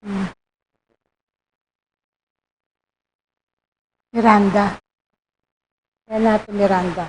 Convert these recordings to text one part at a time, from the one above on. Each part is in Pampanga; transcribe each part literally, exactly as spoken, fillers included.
Hmm. Miranda. Yan natin, Miranda.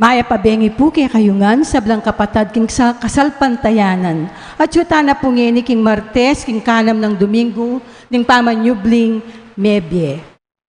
Mayap a bengi pu kekayu ngan, sablang kapatad king sa-, kasalpantayanan. Atyu tana pu ngeni king Martes, king kanam nang Domingo ning pamanyubling mebie.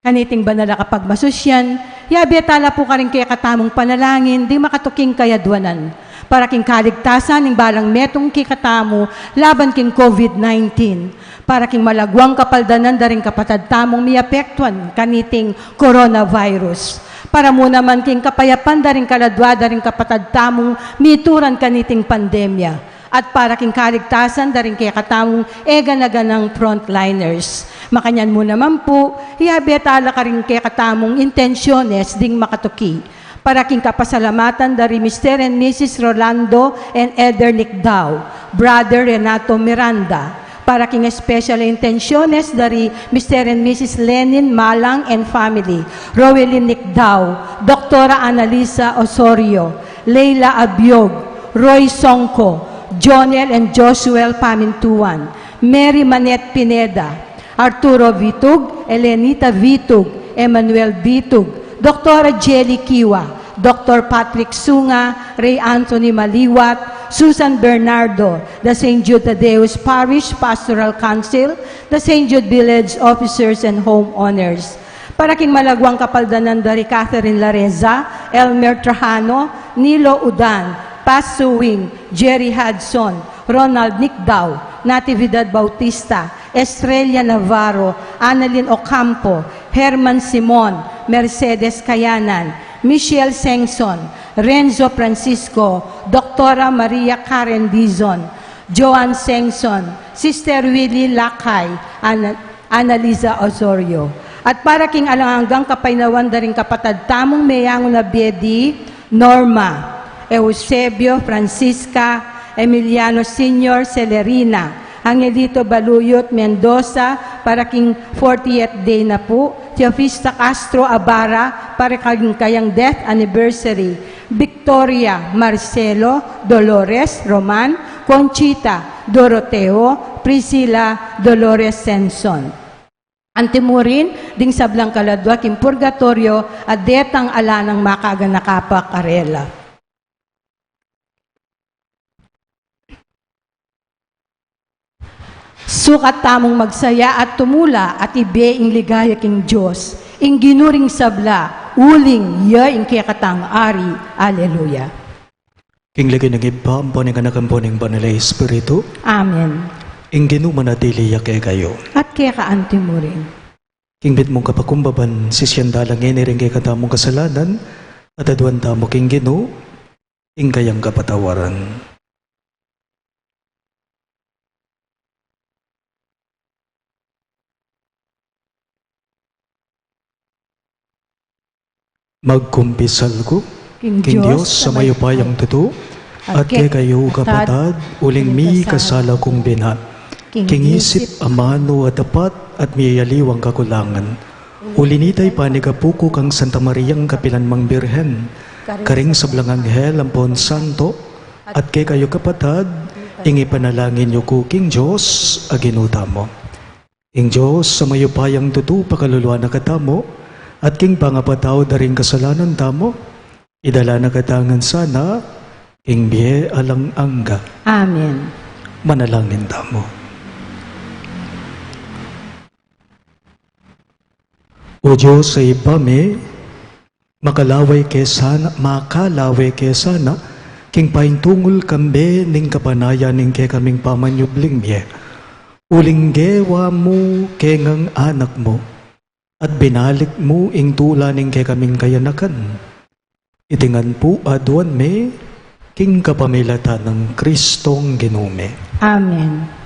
Kaniting banal a kapagmasusyan, yabe tala pu karing kekatamung panalangin ding makatuking kayadwanan, para king kaligtasan ning balang metung kekatamu laban king COVID nineteen, para king malagwang kapaldanan da ring kapatad tamung miapektuan kaniting coronavirus, para mu naman king kapayapan da ring kaladwa da ring kapatad tamung mituran kaniting pandemya, at para king kaligtasan da ring kekatamung e gana-ganang frontliners. Makanyan mu naman pu, yabe tala karing kekatamung intensyones ding makatuki. Para king kapasalamatan da ri Mister and Missus Rolando and Elder Nicdao, Brother Renato Miranda. Para king special intensyones da ri Mister and Missus Lenin Malang and family, Roelyn Nicdao, Doktora Annalisa Osorio, Leila Abiog, Roy Songco, Jonel and Josuel Pamintuan, Mary Manette Pineda, Arturo Vitug, Elenita Vitug, Emmanuel Vitug, Doktora Jelly Kiwa, Doktor Patrick Sunga, Ray Anthony Maliwat, Susan Bernardo, the Saint Jude Thaddeus Parish Pastoral Council, the Saint Jude Village Officers and Homeowners. Para king malagwang kapaldanan da ri Catherine Lareza, Elmer Trajano, Nilo Udan, Paz Suwing, Jerry Hudson, Ronald Nicdao, Natividad Bautista, Estrella Navarro, Annalyn Ocampo, Herman Simon, Mercedes Kayanan, Michelle Sengson, Renzo Francisco, Doktora Maria Karen Dizon, Joan Sengson, Sister Willie Lakay, Ana-, Annalisa Osorio. At para king alang anggang kapaynawan da ring kapatad tamung meyangu na bie di Norma, Eusebio, Francisca, Emiliano Senior, Celerina, Angelito Baluyot Mendoza, para king fortieth day na pu, Teofista Castro Abara, para king kayang death anniversary, Victoria, Marcelo, Dolores, Roman, Conchita, Doroteo, Priscilla, Dolores Senson. Antimurin, ding sablang kaladwa king purgatoryo, a detang ala nang makaganakapa karela. Sukat tamung magsaya at tumula at ibie ing ligaya king Dios, ing Ginu ring sabla, uling ya ing kekatang Ari. Aleluya. King lagyu ning Ibpa, ampo ning Anak, ampo ning Banal a Espiritu. Amen. Ing Ginu manatili ya kekayu. At keka antimurin. King mitmung kapakumbaban, sisian tala ngeni ring kekatamung kasalanan, at aduan tamu king Ginu, ing kayang kapatawaran. Magkumpisal ku king Dios a mayupayang tutu, at kekayu kapatad, uling mikasala kung bina king isip, amanu at dapat, at miyayaliwang kakulangan. Uli nita, ipanigapu ku kang Santa Mariang kapilan mang Birhen, karing sablang anghel ampon santo, at kekayu kapatad, ing ipanalangin yu ku king Dios a Ginu tamu. Ing Dios a mayupayang tutu pakaluluan na katamu, at king pangapatawad da ring kasalanan tamu, idala na katamu ngan sana king bie alang angga. Amen. Manalangin tamu. O Dios a Ibpa mi, makalaway ke sana, makalaway ke sana king paintungul kambe ning kapanayan ning kekaming pamanyubling mie. Uling gewa mu ke ngang Anak mu, at binalik mu ing tula ning kekaming kayanakan. Iti ngan pu aduan mi king kapamilatan nang Kristong Ginu mi. Amen.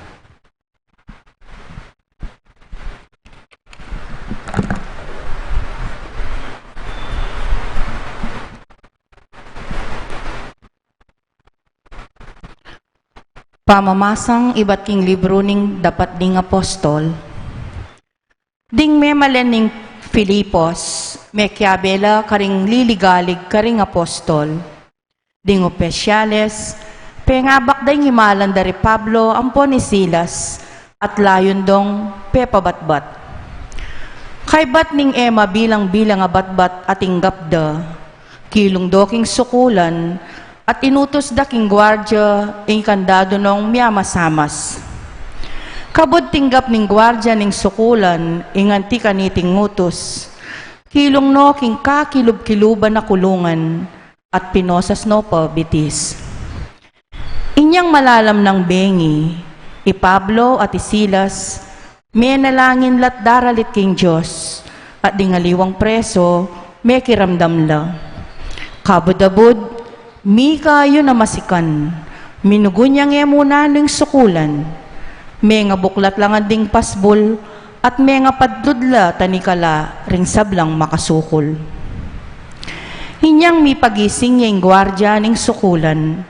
Pamamasang ibat king libru ning Dapat ding Apostol. Ding memalen ning Filipos, mekiabe la karing liligalig karing apostol. Ding opisyales, pengabak da ing imalan da ri Pablo ampon i Silas, at layun dong pepabatbat. Kaybat ning e mabilang-bilang a batbat a tinggap da, Kilung do king sukulan, at inutus da king guardia ing kandadu nong miamasamas. Kabud tinggap ning guardia ning sukulan ing anti kaniting utus, kilung no king kakilub-kiluban a kulungan, at pinosas no pa bitis. Inyang malalam nang bengi, i Pablo at i Silas, menalangin la't daralit king Dios, at ding aliwang preso, mekiramdam la. Kabud-abud, mika yu na masikan, minugun yang e mu nanu ing sukulan, mengabuklat la ngan ding pasbul, at mengapadlud la tanikala ring sablang makasukul. Inyang mipagising ya ing guardia ning sukulan,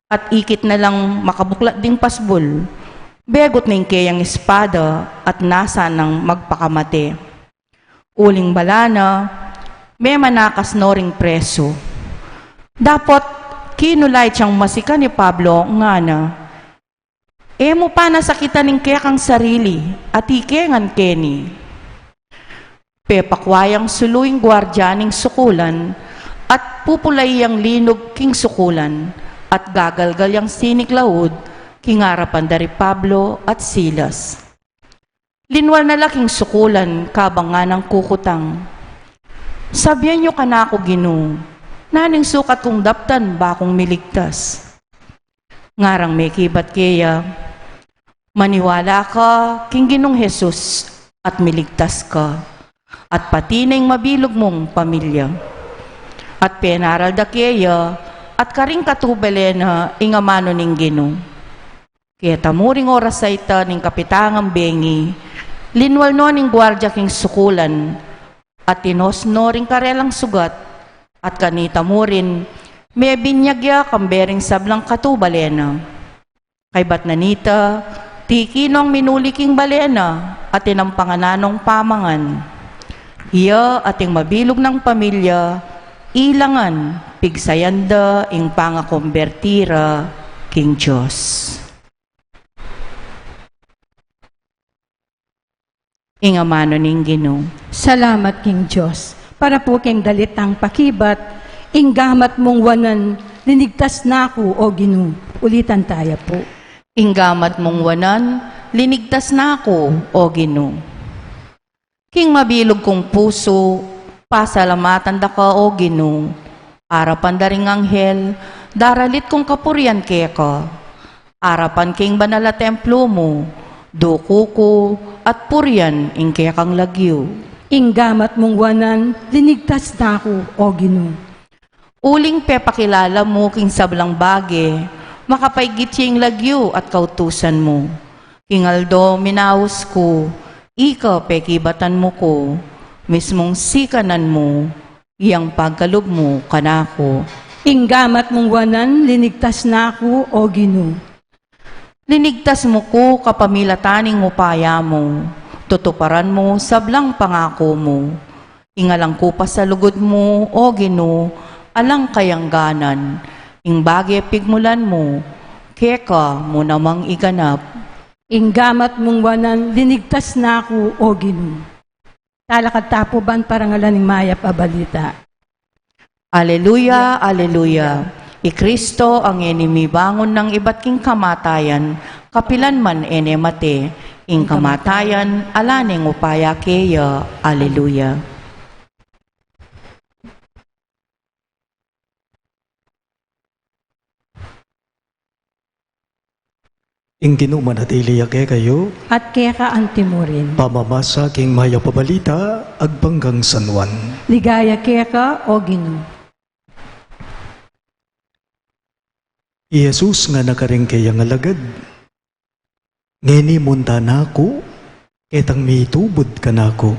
at ikit na lang makabuklat ding pasbul, begut na ing keyang espada at nasa nang magpakamate. Uling bala na, memanakas no ring preso. Dapot, kinulait yang masikan i Pablo, ngana, "E mu pa nasakitan ing kekang sarili, at ike ngan keni." Pepakwa yang sulu ing guardia ning sukulan, at pupulai yang linug king sukulan, at gagalgal yang siniklaud king arapan da ri Pablo at Silas. Linwal na la king sukulan kabang nganang kukutang, "Sabian yu kanaku, Ginu, nanu ing sukat kung daptan ba kung miligtas?" Ngarang mekibat keya, "Maniwala ka king Ginung Jesus at miligtas ka, at pati na ing mabilug mung pamilya." At penaral da keya, at karing katubale na ing amanu ning Ginu. Keta mu ring oras a ita ning kapitangang bengi, linwal no ning guardia king sukulan, at tinos no ring karelang sugat, at kanita mu rin, mebinyag ya kambe ring sablang katubale na. Kaybat na nita, tiki nong minuli king bale na, at tinampangan na nong pamangan. Iya at ing mabilug nang pamilya, ilangan, pigsayan da ing pangakomberti ra king Dios. Ing amanu ning Ginu. Salamat king Dios. Para pu king dalitang pakibat, "Ing gamat mung wanan, linigtas na ku, o Ginu." Ulitan taya pu. "Ing gamat mung wanan, linigtas na ku, o Ginu." King mabilug kung pusu, pasalamatan da ka, o Ginu. Arapan da ring anghel, daralit kung kapurian keka. Arapan king banal a templu mu, duku ku, at purian ing kekang lagyu. Ing gamat mung wanan, linigtas na ku, o Ginu. Uling pepakilala mu king sablang bage, makapaigit ya ing lagyu at kautusan mu. King aldo minaus ku, ika pekibatan mu ku, mismung sikanan mu, yang pagkalub mu kanaku. Ing gamat mung wanan, linigtas na ku, o Ginu. Linigtas mu ku kapamilatan ning upaya mu, tutuparan mu sablang pangaku mu. Ing alang ku pa sa lugud mu, o Ginu, alang kayangganan, ing bage pigmulan mu, keka mu namang iganap. Ing gamat mung wanan, linigtas na ku, o Ginu. Talakad ta pu ban parangalan ing mayap a balita. Aleluya, aleluya. I Kristo a ngeni mibangun nang ibat king kamatayan, kapilan man e ne mate. Ing kamatayan, ala neng upaya keya. Aleluya. Ing Ginu manatili ya kekayu. At keka anti mu rin. Pamamasa king mayap a balita agpang kang San Juan. Ligaya keka, o Ginu. I Jesus ngana karing keyang alagad, "Ngeni munta na ku, ketang mitubud kanaku.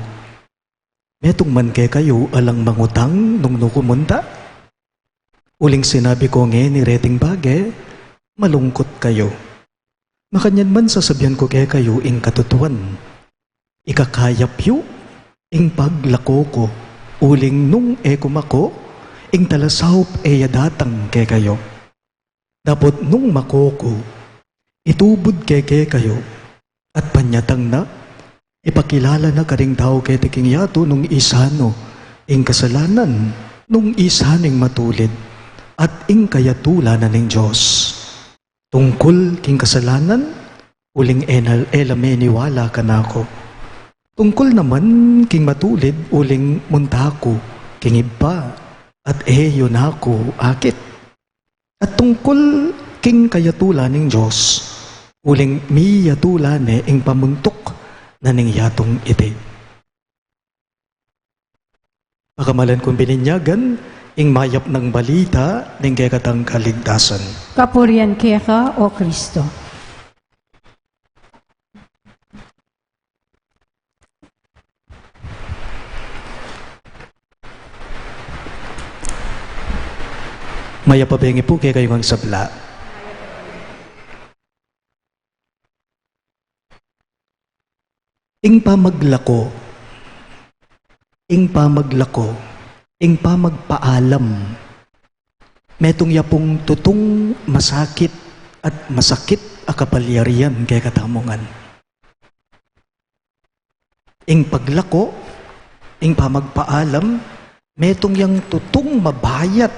Metung man kekayu alang mangutang nung nu ku munta? Uling sinabi ku ngeni reting bage, malungkut kayu. Makanyan man sasabian ku kekayu ing katutuan. Ikakayap yu ing paglako ku, uling nung e ku mako, ing talasaup e ya datang kekayu. Dapot nung mako ku, itubud ke kekayu, at panyatang na, ipakilala na karing tau keti king yatu nung isanu ing kasalanan nung isa ning matulid at ing kayatula na ning Dios. Tungkul king kasalanan, uling e la, e la meniwala kanaku. Tungkul naman king matulid, uling munta ku king Ibpa, at e yu na ku akit. At tungkul king kayatula ning Dios, uling miyatula ne ing pamuntuk na ning yatung iti. Pakamalan kung bininyagan, ing mayap nang balita ning kekatang kaligtasan. Kapurian keka, O Kristo. Mayap a bengi pu kekayu ngan sabla. Ing pamaglako, ing pamaglako, ing pamagpaalam, metung ya pung tutung masakit at masakit a kapalyarian kekatamu ngan. Ing paglako, ing pamagpaalam, metung yang tutung mabayat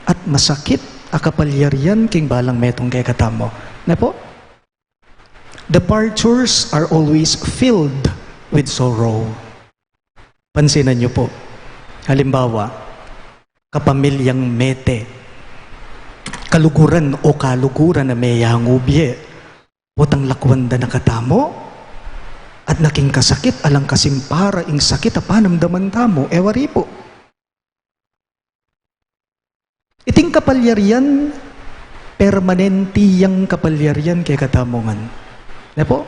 at masakit a kapalyarian king balang metung kekatamu. Ne pu? Departures are always filled with sorrow. Pansinan yu pu. Halimbawa, kapamilyang mete. Kaluguran o kaluguran a meyangu bie. Potang lakwan da na katamu, at naking kasakit, alang kasimpara ing sakit a panamdaman tamu, e wari pu. Iting kapalyarian, permanenti yang kapalyarian kekatamu ngan. Ne pu?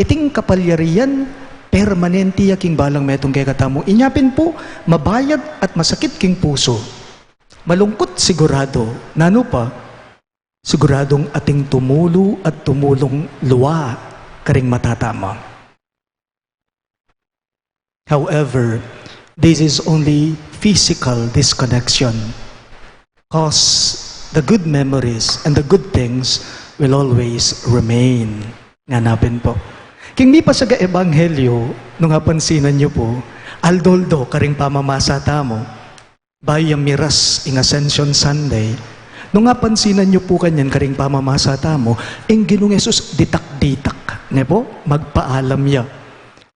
Iting kapalyarian, permanenti ya king balang metung kekatamu. Inya pin pu, mabayat at masakit king pusu. Malungkut sigurado, nanu pa, siguradung ating tumulu at tumulung lua karing mata tamu. However, this is only physical disconnection, 'cause the good memories and the good things will always remain. Ngana pin pu. King mipasaga ebanghelyo, nung apansinan yu pu, aldo-aldo karing pamamasa tamu, bayu yang miras ing Ascension Sunday, nung apansinan yu pu kanyan karing pamamasa tamu, ing Ginung Jesus ditak-ditak, ne pu, magpaalam ya.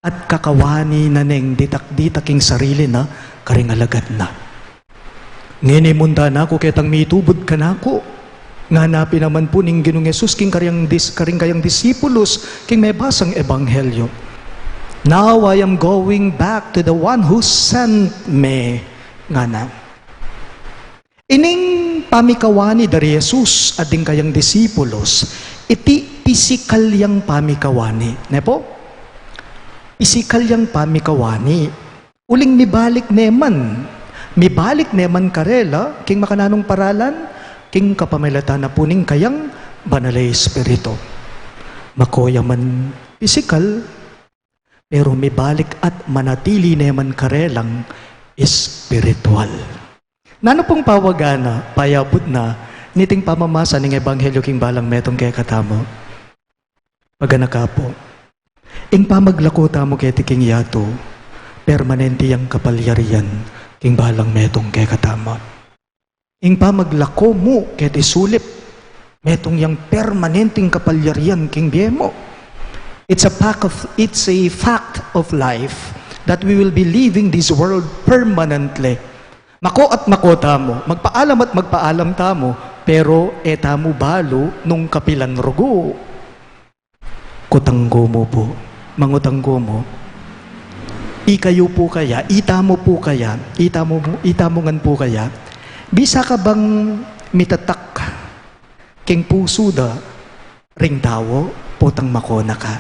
At kakawani na neng ditak-ditak ing sarili na karing alagad na. Ngeni munta na ku ketang mitubud kanaku. Ngana pin naman pu ning Ginung Jesus king karing dis-, karing kayang disipulus king mebasang ebanghelyo. "Now I am going back to the one who sent me." Ngana. Ining pamikawani da ri Jesus at ding kayang disipulus, iti pisikal yang pamikawani. Ne pu? Pisikal yang pamikawani. Uling mibalik ne man, mibalik ne man karela, king makananung paralan, king kapamilatan na pu ning kayang Banal a Espiritu. Mako ya man pisikal, pero mibalik at manatili ne man karelang espiritual. Nanu pung pawaga na, payabut na, niting pamamasa ning ebanghelyo king balang metung kekatamu? Paganaka pu. Ing pamaglako tamu keti king yatu, permanenti yang kapalyarian king balang metung kekatamu. Ing pamaglako mu keti sulip, metung yang permanenteng kapalyarian king bie mu. It's a fact of, it's a fact of life that we will be leaving this world permanently. Mako at mako tamu, magpaalam at magpaalam tamu, pero e tamu balu nung kapilan rugu. Kutang ku mu pu, mangutang ku mu, ikayu pu kaya, itamu pu kaya, itamu, itamu ngan pu kaya, bisa ka bang mitatak king pusu da ring tau potang mako na ka?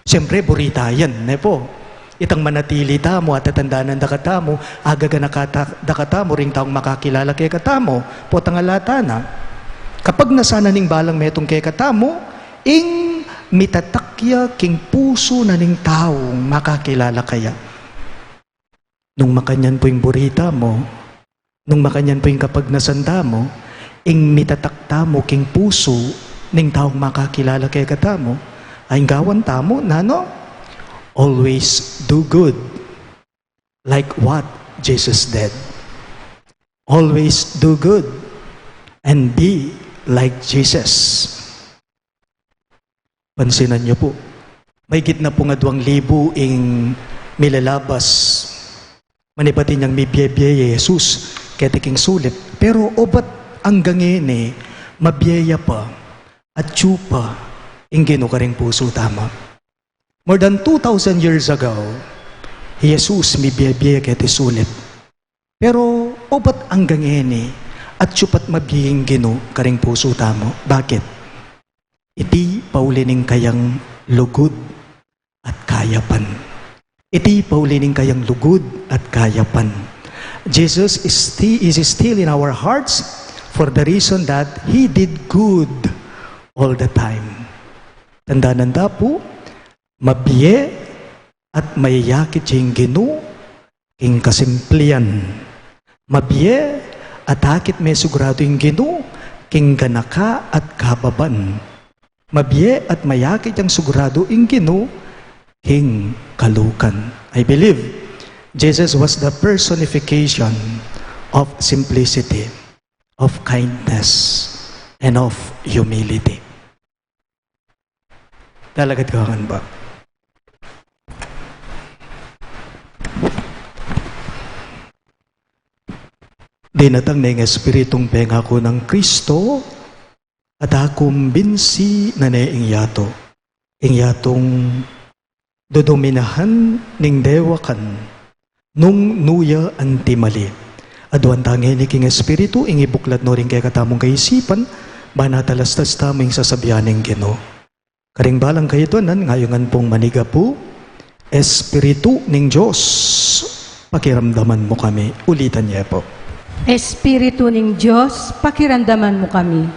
Siyempre, buri ta yan, ne pu? Itang manatili tamu, atatandanan da katamu, agaganaka ta-, da katamu, ring taung makakilala kekatamu, potang ala ta na. Kapagnasan na ning balang metung kekatamu, ing mitatak ya king pusu na ning taung makakilala kaya. Nung makanyan pu ing buri tamu, nung makanyan pu ing kapagnasan tamu, ing mitatak tamu king pusu ning taung makakilala kekatamu, a ing gawan tamu, nanu? Always do good, like what Jesus did. Always do good and be like Jesus. Pansinan yu pu, mahigit na pung aduang libu ing milalabas manibat inyang mibie-bie i Jesus keti king sulip. Pero obat anggang ngeni, mabie ya pa, atyu pa ing Ginu karing pusu tamu. More than two thousand years ago, i Jesus mibie-bie keti sulip. Pero obat anggang ngeni, atyu pa't mabie ing Ginu karing pusu tamu. Bakit? Iti pauli ning kayang lugud at kayapan. Iti pauli ning kayang lugud at kayapan. Jesus is sti-, is still in our hearts for the reason that He did good all the time. Tandanan ta pu, mabie at mayayakit ya ing Ginu king kasimplian. Mabie at akit me suguradu ing Ginu king ganaka at kababan. Mabie at mayakit yang suguradu ing Ginu king kalukan. I believe Jesus was the personification of simplicity, of kindness, and of humility. Talagad ka kan ba? Dinatang ne ing Espiritung pengaku nang Kristo, at akumbinsi na ne ing yatu. Ing yatung dodominahan ning dewakan nung nu ya antimali. Aduan ta ngeni king Espiritu, ing ibuklat no ring kekatamung kaisipan, ban atalastas tamu ing sasabian ning Ginu. Karing balang kayadwanan, ngayungan pung manigapu, Espiritu ning Dios, pakiramdaman mu kami. Ulitan ye pu. Espiritu ning Dios, pakiramdaman mu kami.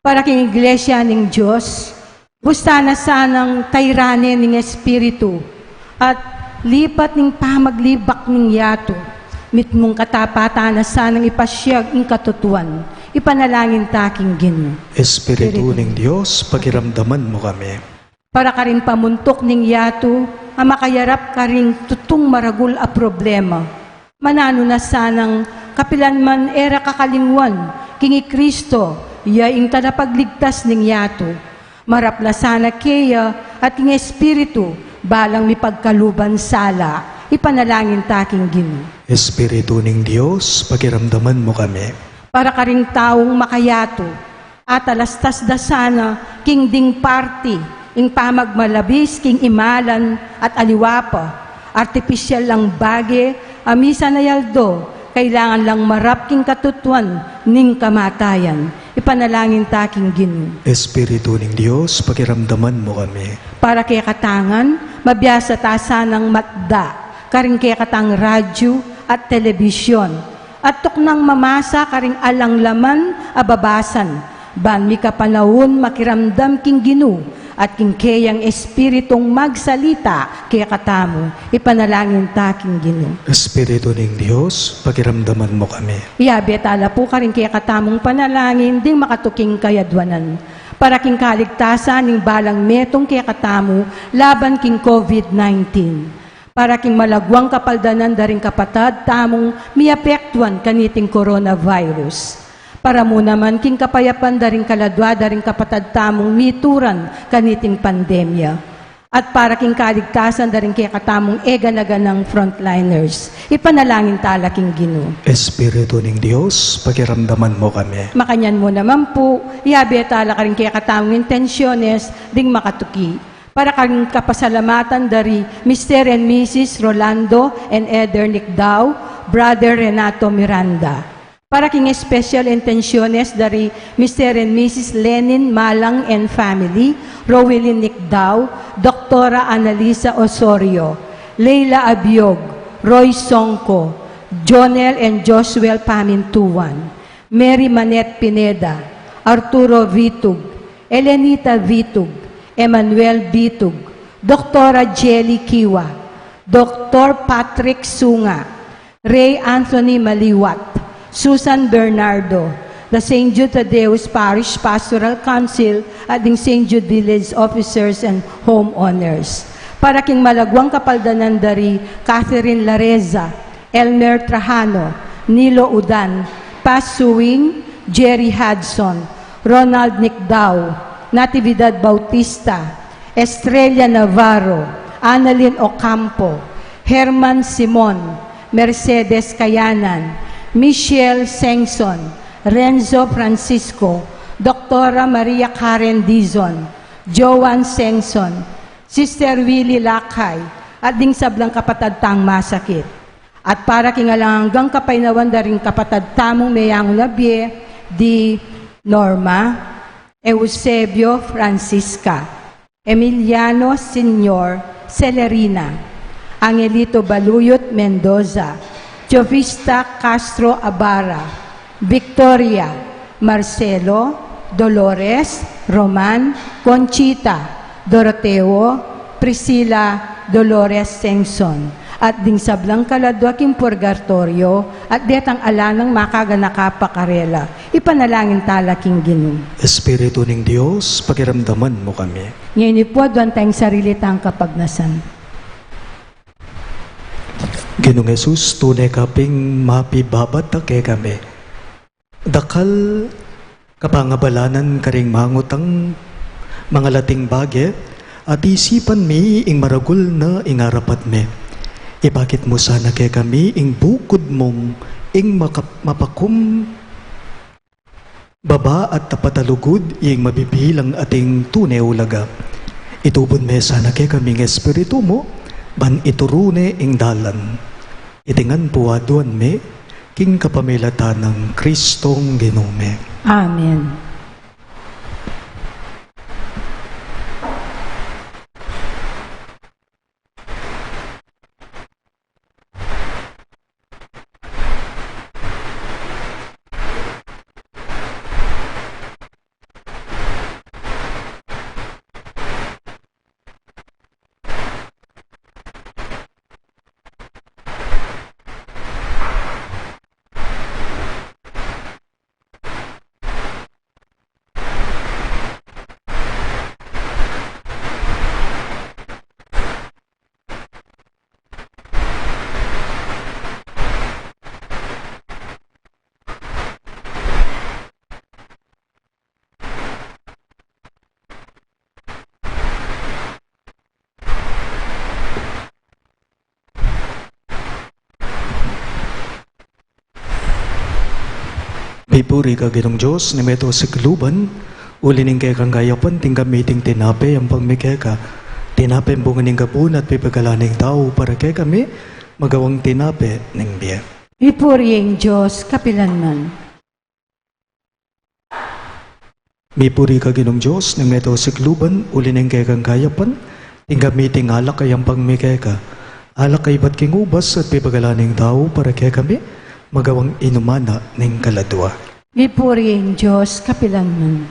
Para king Iglesia ning Dios, gusta na sanang tayranen ning Espiritu at lipat ning pamaglibak ning yatu, mitmung katapatan na sanang ipasiag ing katutuan. Ipanalangin ta king Ginu. Espiritu ning Dios, pakiramdaman mu kami. Para karing pamuntuk ning yatu a makayarap karing tutung maragul a problema. Mananu na sanang kapilan man e ra kakalingwan king i Kristo, ya ing talapagligtas ning yatu. Marap la sana keya at king Espiritu, balang mipagkaluban sala. Ipanalangin ta king Ginu. Espiritu ning Dios, pakiramdaman mu kami. Para karing taung makayatu, atalastas da sana king ding parti ing pamagmalabis king imalan at aliwa pa, artipisyal lang bage a misan a aldo, kailangan lang marap king katutuan ning kamatayan. Ipanalangin ta king Ginu. Espiritu ning Dios, pakiramdaman mu kami. Para kekatang ngan, mabiasa ta sanang matda karing kekatang radyu at telebisyon, at tuknang mamasa karing alang laman a babasan, ban mikapanaun makiramdam king Ginu at king keyang Espiritung magsalita kekatamu. Ipanalangin ta king Ginu. Espiritu ning Dios, pakiramdaman mu kami. Iyabe ta la pu karing kekatamung panalangin ding makatuking kayadwanan, para king kaligtasan ning balang metung kekatamu laban king COVID nineteen. Para king malaguang kapaldanan da ring kapatad tamung miapektuan kaniting coronavirus. Para mu naman king kapayapan da ring kaladua da ring kapatad tamung mituran kaniting pandemya. At para king kaligtasan da ring kekatamung e gana-ganang frontliners. Ipanalangin ta la king Ginu. Espiritu ning Dios, pakiramdaman mu kami. Makanyan mu naman pu, iyabe ta la karing kekatamung intensyones ding makatuki. Para karing kapasalamatan da ri Mister and Missus Rolando and Eder Nicdao, Brother Renato Miranda. Para king espesyal intensyones da ri Mister and Missus Lenin Malang and family, Rowelyn Nicdao, Doktora Annalisa Osorio, Leila Abiog, Roy Songco, Jonel and Josuel Pamintuan, Mary Manette Pineda, Arturo Vitug, Elenita Vitug, Emmanuel Vitug, Doktora Jelly Kiwa, Doktor Patrick Sunga, Ray Anthony Maliwat, Susan Bernardo, the Saint Jude Thaddeus Parish Pastoral Council at ding Saint Jude Village Officers and Homeowners. Para king malaguang kapaldanan da ri Catherine Lareza, Elmer Trajano, Nilo Udan, Pasuing, Jerry Hudson, Ronald Nicdao, Natividad Bautista, Estrella Navarro, Annalyn Ocampo, Herman Simon, Mercedes Kayanan, Michelle Sengson, Renzo Francisco, Doktora Maria Karen Dizon, Joan Sengson, Sister Willie Lakay, at ding sablang kapatad tang masakit. At para king alang anggang kapaynawan da ring kapatad tamung meyangu na bie, di Norma, Eusebio Francisca, Emiliano Senior Celerina, Angelito Baluyot Mendoza, Jovista Castro Abara, Victoria, Marcelo, Dolores, Roman, Conchita, Doroteo, Priscila, Dolores Sengson, at ding sablang kaladua king purgatoryo, at detang ala nang makaganaka pa karela. Ipanalangin tala king Ginu. Espiritu ning Dios, pakiramdaman mu kami. Ngeni pu, aduan tang sarili tang kapagnasan. Ginung Jesus, tune ka ping mapibabata kekami. Dakal kapangabalanan karing mangutang mangalating bage, at isipan mi ing maragul na ing arapat mi. Ipakit mu sana kekami ing bukud mung ing maka-, mapakum baba at tapat a lugud, ing mabibilang ating tune ulaga. Itubud me sana kekami ing Espiritu mu, ban ituru ne ing dalan. Iti ngan pu aduan mi, king kapamilatan nang Kristong Ginu mi. Amen. Mipuri ka Ginung Dios ning meto sikluban, uli ning kekang kayapan tinggap mi iting tinape, ampang mi keka. Tinape bunga ning kabun at pipagalan ning tau para kekami, magawang tinape ning bie. Mipuri ing Dios kapilanman. Mipuri ka Ginung Dios ning meto sikluban, uli ning kekang kayapan tinggap mi iting alak a ampang mi keka. Alak a ibat king ubas at pipagalan ning tau para kekami, magawang inuman na ning kaladua. Mipuri ing Dios kapilanman.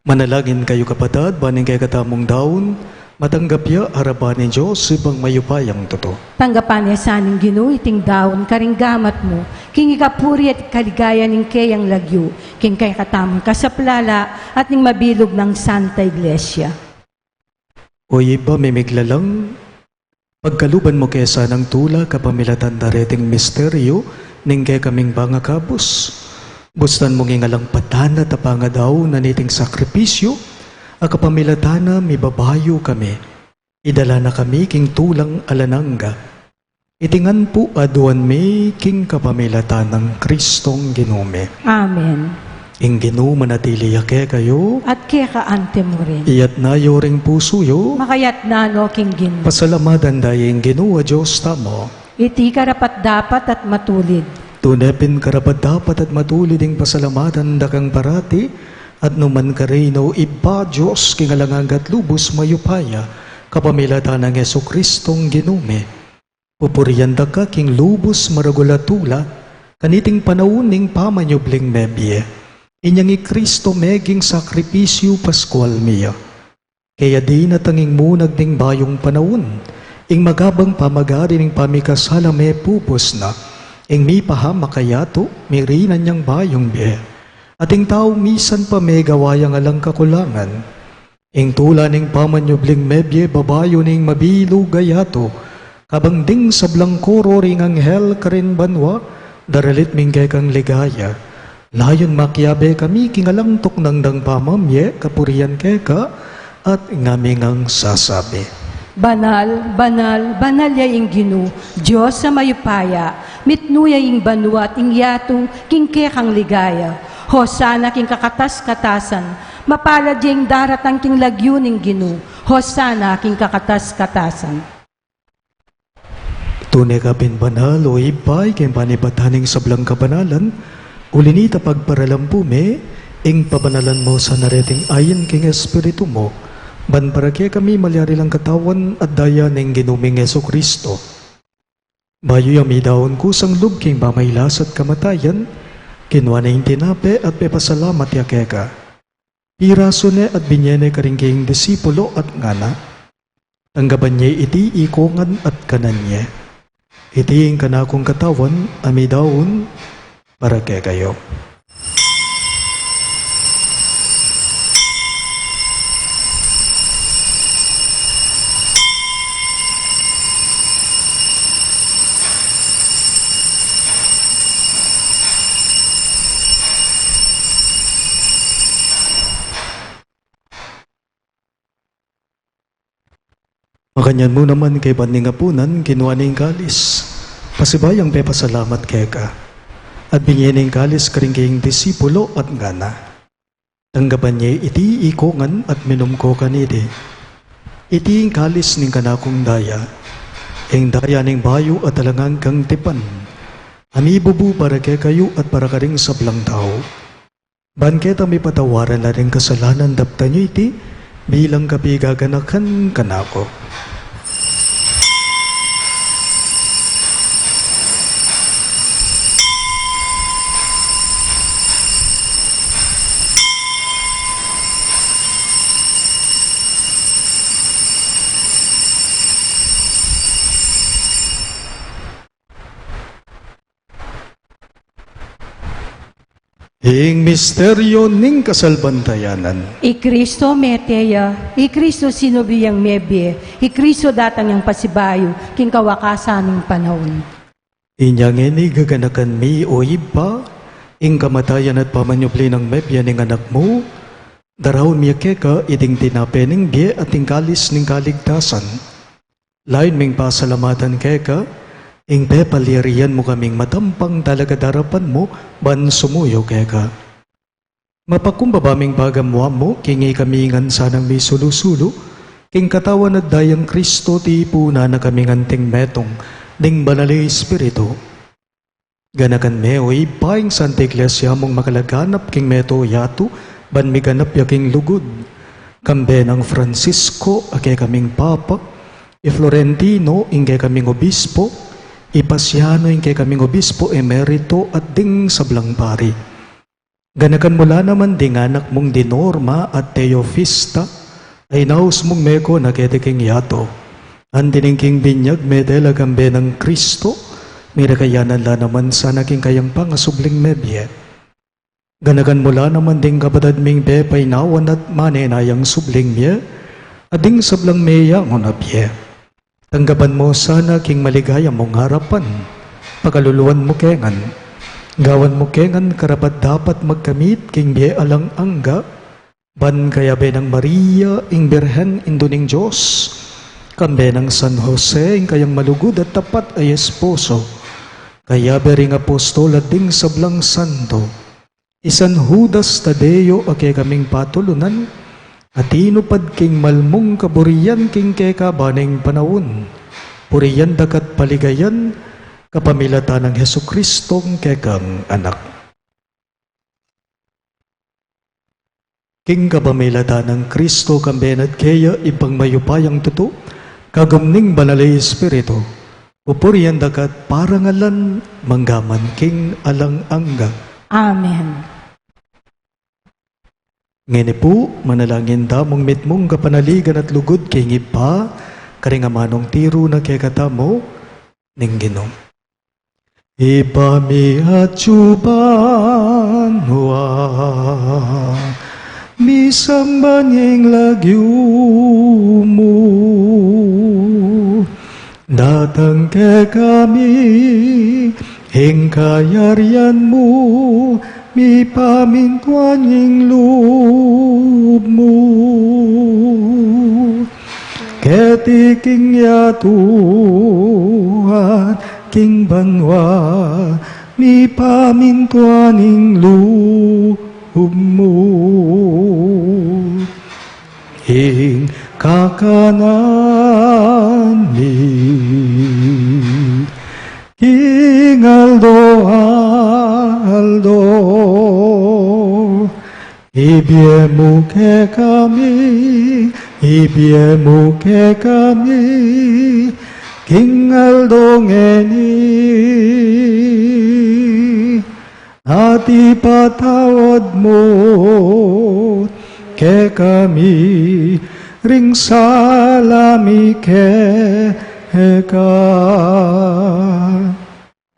Manalangin kayu, kapatad, ban ing kekatamung daun matanggap ya arapan ning Dios, Ibpang mayupayang tutu. Tanggapan na sa ning Ginu iting daun karing gamat mu, king ikapuri at kaligayan ning keyang lagyu, king kekatamung kasaplalan at ning mabilug nang Santa Iglesia. O Ibpa ming miglalang, pagkaluban mu ke sanang tula kapamilatan da reting misteryu ning kekaming pangakabus. Bustan mung ing alang patana ta pangadaun na niting sakripisyu a kapamilatan na mibabayu kami. Idala na kami king tulang alang angga. Iti ngan pu aduan mi king kapamilatan nang Kristong Ginu mi. Amen. Ing Ginu manatili ya kekayu. At keka antimurin. Iyatas yu ring pusu yu. Makayatas no king Ginu. Pasalamatan da ing Ginu a Dios tamu. Iti karapat-dapat at matulid. Tune pin karapat-dapat at matulid ing pasalamatan da kang parati, at nukarin man, o Ibpa, Dios king alang angga at lubus mayupaya, kapamilatan nang Jesukristong Ginu mi. Pupurian da ka king lubus maragul a tula, kaniting panaun ning pamanyubling mebie. Inyang i Kristo meging sakripisyu paskual mi ya. Kaya dinatang ing munag ning bayung panaun, Ing magabang pamagari ning pamikasala mepubus na, ing mipahamak a yatu, mirinan yang bayung bie. At ing tau misan pa megawa yang alang kakulangan. Ing tula ning pamanyubling mebie babayu ning mabilug a yatu, kabang ding sablang koro ring anghel karin banua, daralit mi ing kekang ligaya. Layun makiabe kami king alang tuknang dang pamamie kapurian keka, at ngami ngang sasabi: Banal, banal, banal ya ing Ginu, Dios a mayupaya, mitmu ya ing banua at ing yatu king kekang ligaya. Hosana king kakatas-katasan, mapalad ya ing daratang king lagyu ning Ginu, Hosana king kakatas-katasan. Tune ka pin banal, o Ibpa, king panibatan ning sablang kabanalan, uli nita pagparalampu me, ing pabanalan mu sana reting ain king Espiritu mu, ban para kekami malyari lang katawan at daya ning Ginu ming Jesucristo. Bayu yang midaun kusang lub king pamailas at kamatayan, kinua ne ing tinape at pepasalamat ya keka. Pirasu ne at binie ne karing kayang disipulo at ngana: Tanggapan ye iti ikongan at kanan ye. Iti ing kanakung katawan a midaun para kekayu. Makanyan mu naman kaybat ning apunan, kinua ne ing kalis, pasibayung pepasalamat keka, at binie ne ing kalis karing kayang disipulo at ngana: Tanggapan ye iti ikongan at minum ko kaniti. Iti ing kalis ning kanakung daya, ing daya ning bayu at alang anggang tipan, a mibubu para kekayu at para karing sablang tau. Ban keta mipatawaran la ring kasalanan, daptan yu iti bilang kapigaganakan kanaku. Ing misteryo ning kasalpantayanan. I Kristo mete ya, i Kristo sinubi yang mebie, i Kristo datang yang pasibayu king kawakasan ning panaun. Inya ngeni gaganakan mi, o Ibpa, ing kamatayan at pamanyubli nang mebie ning Anak mu, daraun mi ya keka iting tinape ning bie at ing kalis ning kaligtasan. Layun ming pasalamatan keka ing pepalyarian mu kaming matampang talaga darapan mu ban sumuyu keka. Mapakumbaba ming pagamuan mu king ikami ngan sanang misulu-sulu king katawan at dayang Kristo, tipunan na kaming anting metung ning Banal a Espiritu. Ganakan me, o Ibpa, ing Santa Iglesia mung makalaganap king meto yatu, ban miganap ya king lugud. Kambe nang Francisco a kekaming Papa, i Florentino ing kekaming Obispo, i Pasiano ing kekaming Obispo Emerito, at ding sablang pari. Ganakan mu la naman ding anak mung di Norma at Teofista, a inaus mung meko na keti king yatu. Anti ning king binyag mete la kambe nang Kristo, mirakayanan la naman sana king kayang pangasubling mebie. Ganakan mu la naman ding kapatad ming pepainawan at manenayang subling mie, at ding sablang meyangu na bie. Tanggapan mu sana king maligaya mung arapan, pakaluluan mu kengan, gawan mu kengan karapat-dapat magkamit king bie alang angga, ban kayabe nang Maria, ing Birhen, Indu ning Dios, kambe nang San Jose, ing kayang malugud at tapat a esposo, kayabe ring apostol at ding sablang santo, i San Judas Tadeo a kekaming patulunan, a tinupad king mal mung kaburian king kekaban ning panaun, purian daka at paligayan, kapamilatan nang Jesucristong kekang Anak. King kapamilatan nang Kristo, kambe na at keya, Ibpang mayupayang tutu, kagum ning Banal a Espiritu, pupurian daka at parangalan manggaman king alang angga. Amen. Ngeni pu, manalangin tamung mitmung kapanaligan at lugud king Ibpa, karing amanung tiru na kekatamu ning Ginu. Ibpa mi atsu banua, misamban ya ing lagyu mu. Datang kekami ing kayarian mu, mipamintuan ing lub mu. Keti king yatu at king banua, mipamintuan ing lub mu. Ing kakanan mi king aldo-aldo, ibie mu kekami, ibie mu kekami king aldo ngeni. At ipatawad mu kekami ring sala mi keka,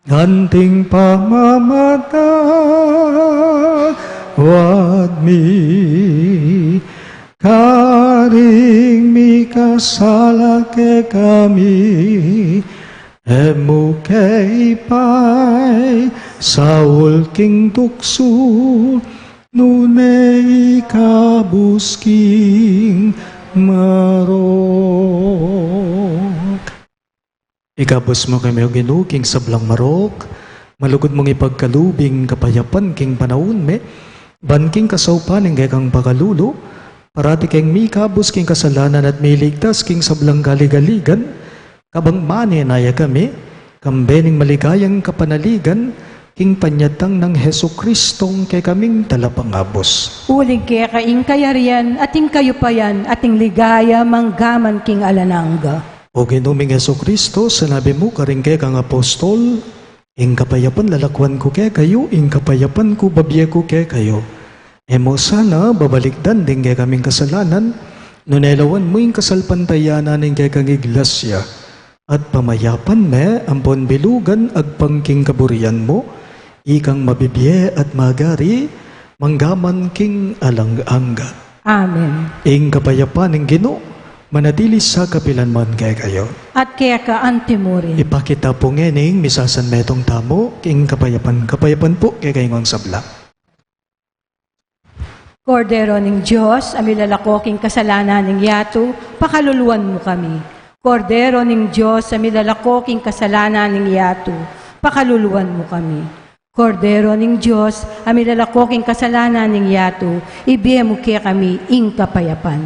anting pamamatawad mi karing mikasala kekami. E mu ke ipaisaul king tuksu, nune ikabus king marok. Ikabus mu kami, O Ginu, king sablang marok. Malugud mung ipagkalub ing kapayapan king panaun mi, ban king kasaupan ning kekang pakalulu, parati keng mikabus king kasalanan at miligtas king sablang kaligaligan, kabang manenaya kami kambe ning maligayang kapanaligan king panyatang nang Jesucristong kekaming Talapangabus. Uling keka ing kayarian at ing kayupayan at ing ligaya manggaman king alang angga. O Ginu ming Jesucristo, sinabi mu karing kekang apostol, ing kapayapan lalakwan ku kekayu, ing kapayapan ku babie ku kekayu. E mu sana babalikdan ding kekaming kasalanan, nune lawan mu ing kasalpantayanan ning kekang iglesia, at pamayapan me ampon bilugan agpang king kaburian mu, ikang mabibie at magari manggaman king alang angga. Amen. Ing kapayapan ning Ginu manatili sa kapilan man kekayu. At keka antimurin. Ipakita pu ngening misasanmetung tamu king kapayapan. Kapayapan pu kekayung sabla. Kordero ning Dios, a milalako king kasalanan ning yatu, pakaluluan mu kami. Kordero ning Dios, a milalako king kasalanan ning yatu, pakaluluan mu kami. Kordero ning Dios, a milalako king kasalanan ning yatu, ibie mu kekami ing kapayapan.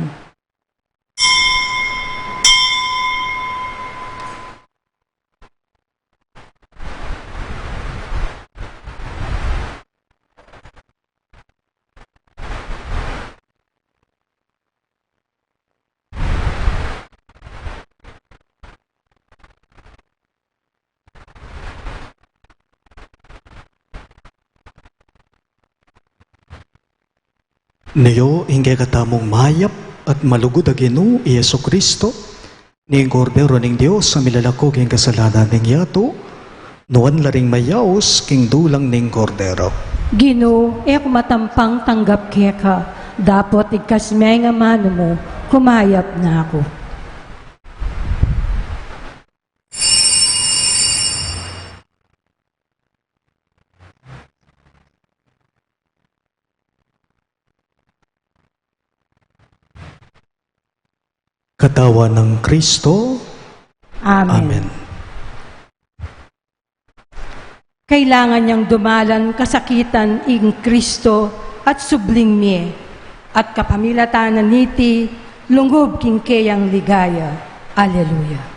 Nio ing kekatamung mayap at malugud a Ginu, i Jesucristo, ning Kordero ning Dios, a milalako king kasalanan ning yatu, nuan la ring mayaus king dulang ning Kordero. Ginu, e ku matampang tanggap keka, dapot igkas me ing amanu mu, kumayap na ku. Katawan nang Kristo. Amen. Amen. Kailangan yang dumalan kasakitan ing Kristo at subling mie, at kapamilatan na niti lungub king keyang ligaya. Aleluya.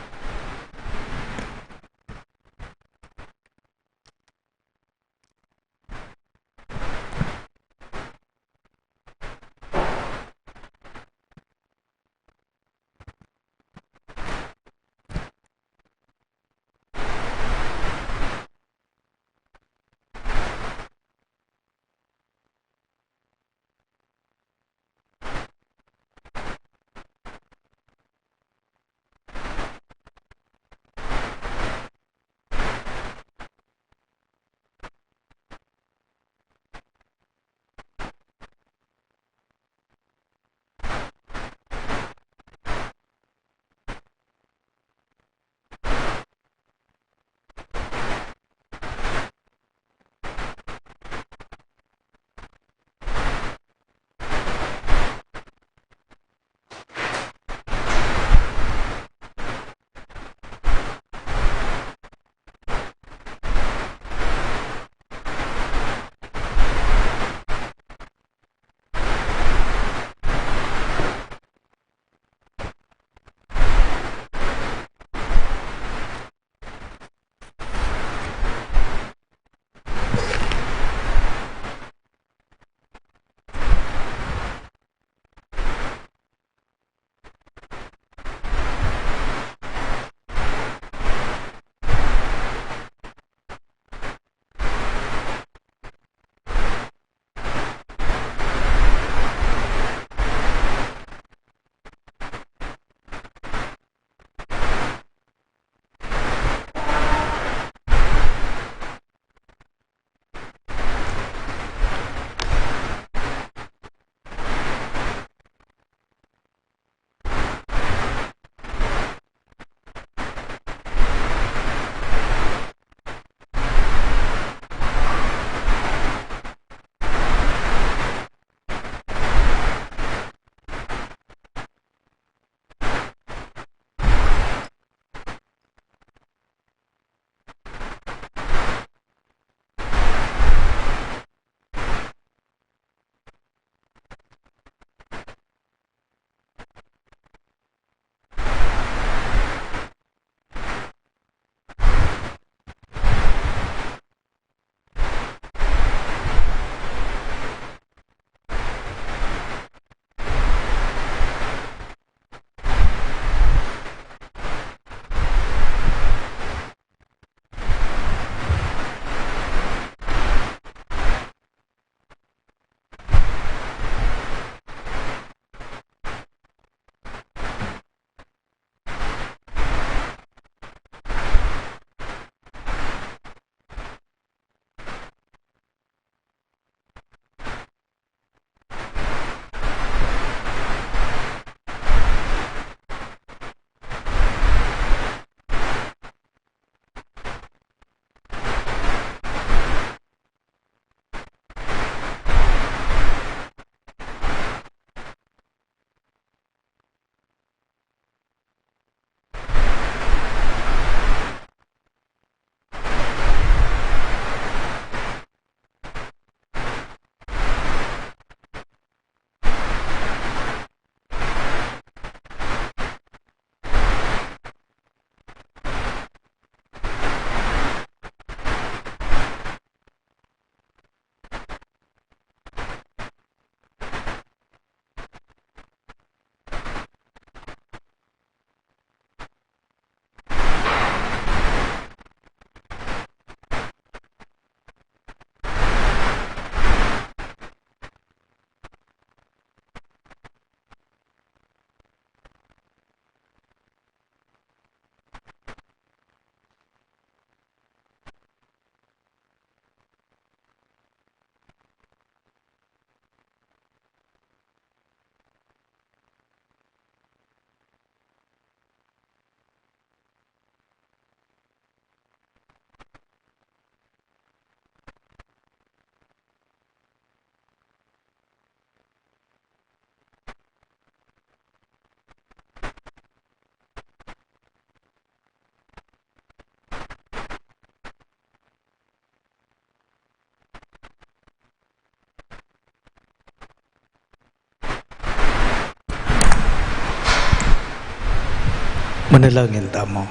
Manalangin tamu.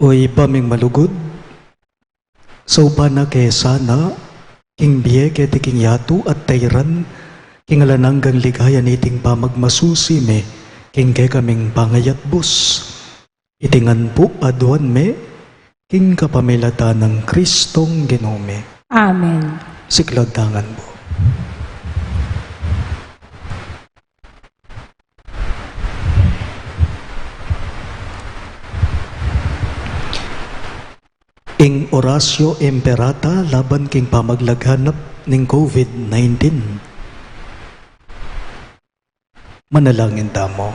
O Ibpa ming malugud, saupan na ke sana king bie keti king yatu at tairan king alang anggang ligaya niting pamagmasusi mi king kekaming pangayatbus. Iti ngan pu aduan mi king kapamilatan nang Kristong Ginu mi. Amen. Siklaud ta ngan pu. Ing Oratio Imperata laban king pamaglaganap ning COVID nineteen. Manalangin tamu.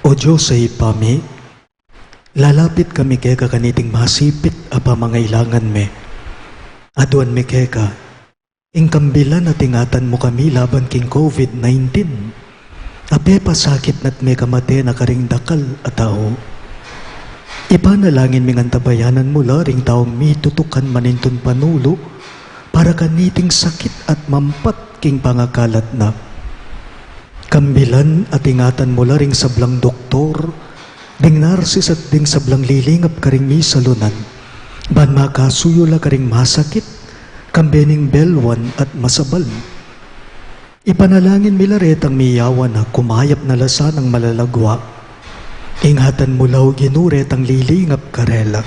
O Dios a Ibpa mi, lalapit kami keka kaniting masipit a pamangailangan mi. Aduan mi keka, ing kambilan at ingatan mu kami laban king COVID nineteen a pepasakit na't mekamate na karing dakal a tau. Ipanalangin ming antabayanan mu la ring taung mitutukan manintun panulu para kaniting sakit at mampat king pangakalat na. Kambilan at ingatan mu la ring sablang doktor, ding narsis at ding sablang lilingap karing misalunan, ban makasuyu la karing masakit, kambe ning belwan at masabal. Ipanalangin mi la retang miyawa na kumayap na la sanang malalagua. Ingatan mu la, O Ginu, retang lilingap karela.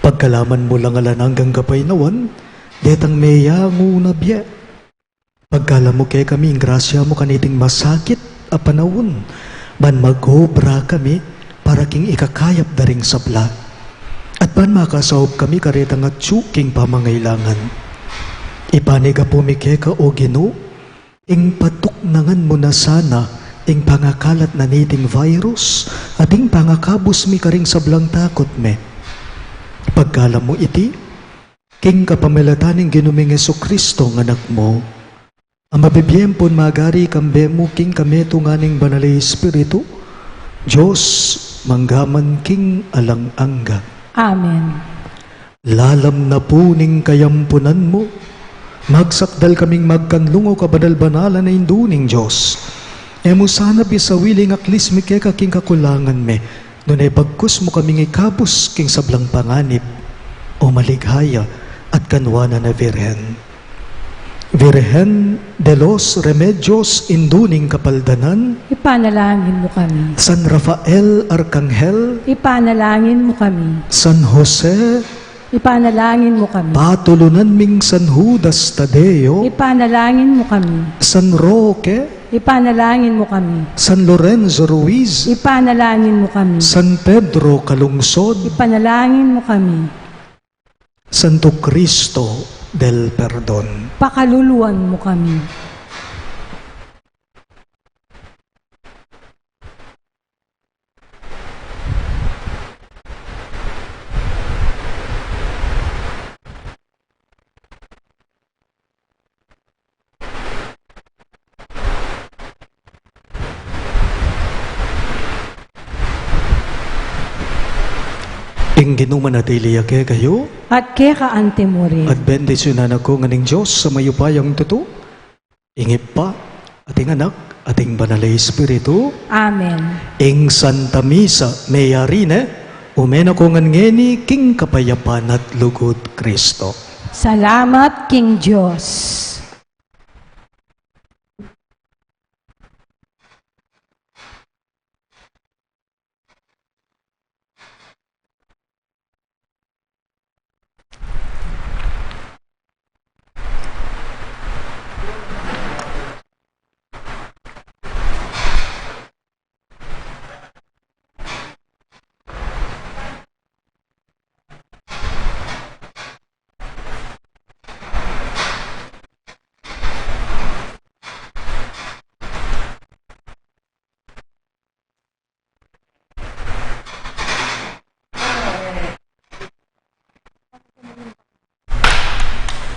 Pagkalaman mu lang alang anggang kapaynawan detang meyangu na bie. Pagkalub mu kekami ing grasya mu kaniting masakit a panaun, ban mag-obra kami para king ikakayap da ring sabla, at ban makasaup kami karetang atyu king pamangailangan. Ipanyawad mi keka, O Ginu, ing patuknangan mu na sana ing pangakalat na niting virus, at ing pangakabus mi karing sablang takut mi. Pagkalub mu iti, king kapamilatan ning Ginu ming Jesucristo a Anak mu, a mabibie ampon magari kambe mu king kametungan ning Banal a Espiritu, Dios, mangga man king alang angga. Amen. Lalam na pu ning kayampunan mu, magsakdal kaming magkanlung, O kabanal-banalan a Indu ning Dios. E mu sana bisawili ing aklis mi keka king kakulangan mi, nune bagkus mu kaming ikabus king sablang panganib, O malighaya at kanwanan a Virgen. Virgen de los Remedios, Indu ning Kapaldanan. Ipanalangin mu kami. San Rafael Arkanghel. Ipanalangin mu kami. San Jose. Ipanalangin mu kami. Patulunan ming San Judas Tadeo. Ipanalangin mu kami. San Roque. Ipanalangin mu kami. San Lorenzo Ruiz. Ipanalangin mu kami. San Pedro Calungsod. Ipanalangin mu kami. Santo Cristo del Perdon. Pakaluluan mu kami. Ing Ginu manatili ya kekayu. At keka antimurin. At bendisyunan na kayu ngan ning Dios a mayupayang tutu, ing Ibpa, at ing Anak, at ing Banal a Espiritu. Amen. Ing Santa Misa meyari ne, ume na ko ngan ngeni king kapayapan at lugud Kristo. Salamat king Dios.